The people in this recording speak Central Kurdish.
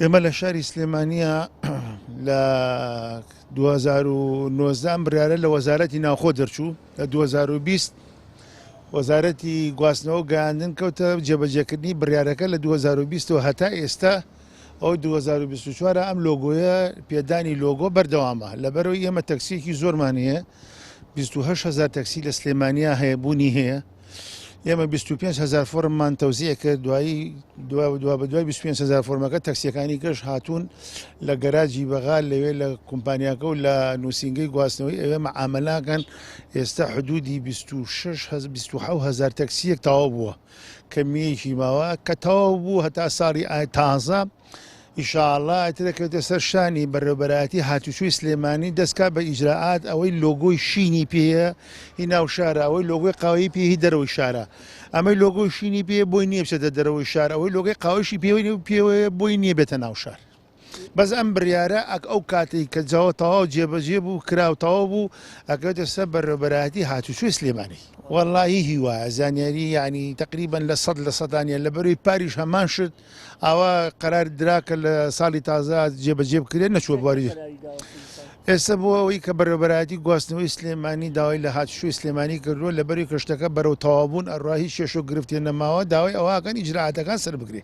ئێمە لە شاری سلێمانیە لە 2019 ئەم بڕیارە لە وەزارەتی ناوخۆ دەرچوو لە 2020 وەزارەتی گواستنەوە گەیاندن کەوتە جێبەجێکردنی بڕیارەکە لە 2020 هەتا ئێستا ئەو 2024 ئەم لۆگۆیە پێدانی لۆگۆ بەردەوامە لەبەرەوەی ئێمە تەکسیەکی زۆرمان هەیە 28 هزار تەکسی لە سلێمانیا هەیە بوونی هەیە ئێمە 25 هزار فۆرممان تەوزیع کرد دوایی دوا دوا بە دوای 25 هزار فۆرمەکە تەکسیەکانی کەش هاتوون لە گەراجی بەغا لەوێ لە کۆمپانیاکە و لە نووسینگەی گواستنەوەی ئەوێ مەعامەلاکەن ئێستا حدودی 26 27 هزار تەکسیەک تەواو بووە کەمیەکی ماوە کە تەواو بوو هەتا ساڵی تازە ئیشاڵا ئیتر دەکەوێتە سەر شانی بەڕێوەبەرایەتی هاتوچۆی سلێمانی دەستکا بە ئیجرائات ئەوەی لۆگۆی شینی پێیە هی ناو شارە ئەوەی لۆگۆی قاوەیی پێ هی دەرەوەی شارە ئەمەی لۆگۆی شینی پێ بۆی نییە بچێتە دەرەوەی شار ئەوەی لۆگەی قاوەیشی پێوەی پێوەیە بۆی نییە بێتە ناو شار بەس ئەم بڕیارە ئەک ئەو کاتێک کە جاوە تەواو جێبەجێ بوو کرا و تەواو بوو ئەکەوێتە سەر بەڕێوەبەرایەتی هاتوچۆی سلێمانی وەڵاهی هیوایە زانیاری یعنی تقریبا لە سەد لە سەدانە لە بەروی پاریش هەمان شت ئاوا قەرار درا کە لە ساڵی تازە جێبەجێ بکرێت نەچووە بواری ئێستا بۆ ئەوەی کە بەڕێوەبەرایەتی گواستنەوەی سلێمانی داوای لە هاتوچۆی سلێمانی کردووە لەبەری کەشتەکە بەرەو تەواوبوون ئەڕوا هیچ کێشە و گرفتێ نەماوە داوای ئەوەکەن ئیجرائاتەکان سەر بگرێ.